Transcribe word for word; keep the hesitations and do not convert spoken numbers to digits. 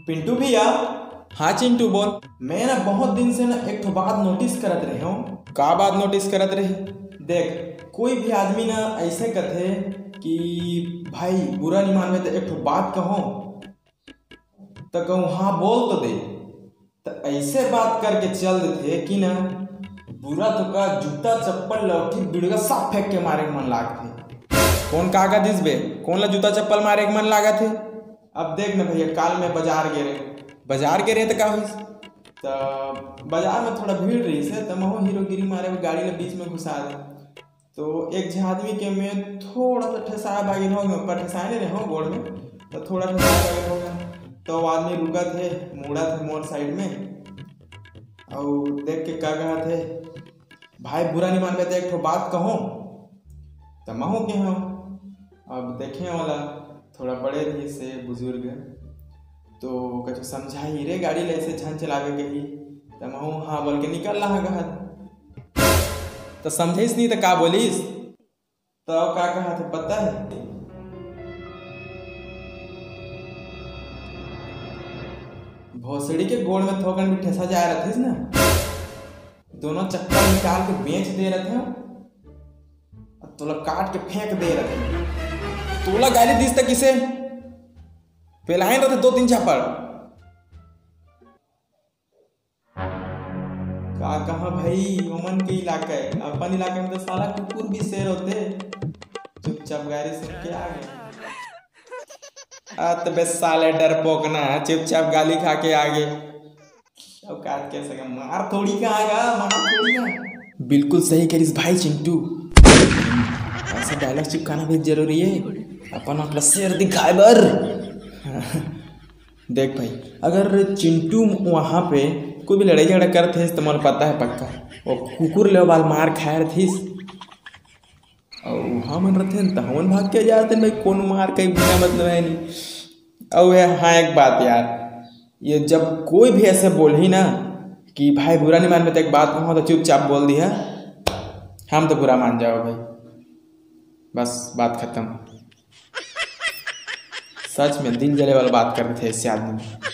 पिंटू भैया। हाँ चिंटू, बोल। मैं ना बहुत दिन से ना एक ठो बात नोटिस करत रहे हूँ। का बात नोटिस करत रहे? देख, कोई भी आदमी ना ऐसे कथे कि भाई, बुरा नहीं मानबे तो एक ठो बात कहो, तो कहूँ, "हाँ, बोल तो दे।" तो ऐसे बात करके चल देथे कि ना, बुरा तो का, जूता चप्पल लौठी बिड़गा सब फेंक के मारे के मन लागथे। कौन का का दिस बे? कौन ला जूता चप्पल मारे के मन लागत हे? अब देख ना भैया, काल मैं बाजार गे रहे। बाजार गे रहे तो का होइस? तो बाजार में थोड़ा भीड़ रहिस हे, तो महू हीरोगिरी मारे गाड़ी ला बीच में घुसा दे। तो एक झन आदमी के मैं थोड़ा सा ठेसाए बागिन हो गया, पर ठेसाए नहीं रहे हो गोड़ में, तो थोड़ा ठेसाए बागिन हो गया। तो वो आदमी रुकत हे, मुड़त हे मोर साइड में, और देख के का कहत हे, "भाई, बुरा नहीं मानबे तो एक ठो बात कहूँ।" तो महू के हूँ, अब देखे वाला थोड़ा बड़े रहिस हे बुजुर्ग, तो कछु समझाही रे, गाड़ी ला ऐसे झन चलावे कही। तो महू हाँ बोल के निकल रहा घर। तो समझाइस नहीं तो का बोलिस? तो का कहत हे पता है? भोसड़ी के गोड़ में थोकन भी ठेसा जाए रहतिस ना, दोनों चक्कर निकाल के बेच दे रहते हो, अब तोला काट के फेंक दे रहते। तोला गाली दिस त किसे? पेलाइन रहते दो तीन झापड़। का कहा भाई, ओमन के इलाका है, अपन इलाका में तो साला कुकुर भी शेर होते। चुपचाप गाली सुन के आ गए। आ तो बे साले डरपोक ना, चुपचाप गाली खा के आ गए। औकात कैसे का मार थोड़ी का आएगा, मार थोड़ी का। बिल्कुल सही करिस भाई चिंटू, ऐसा डायलॉग चिपकाना भी जरूरी है अपन अपना शेर दिखाए बर। देख भाई, अगर चिंटू वहाँ पे कोई भी लड़ाई झगड़ा करत हे तो मोला पता है पक्का, वो कुकुर ले वाल मार खाए रथिस। और हमन रथे न, त हमन भाग के जाते भाई, कौन मार कहीं बिना मतलब है नहीं। और ये, हाँ, एक बात यार, ये जब कोई भी ऐसे बोलही ना कि भाई बुरा नहीं मानबे तो एक बात कहो, तो चुपचाप बोल दिया, हम तो बुरा मान जाओ भाई, बस बात खत्म। सच में दिल जले वाला बात कर देथे ऐसे आदमी।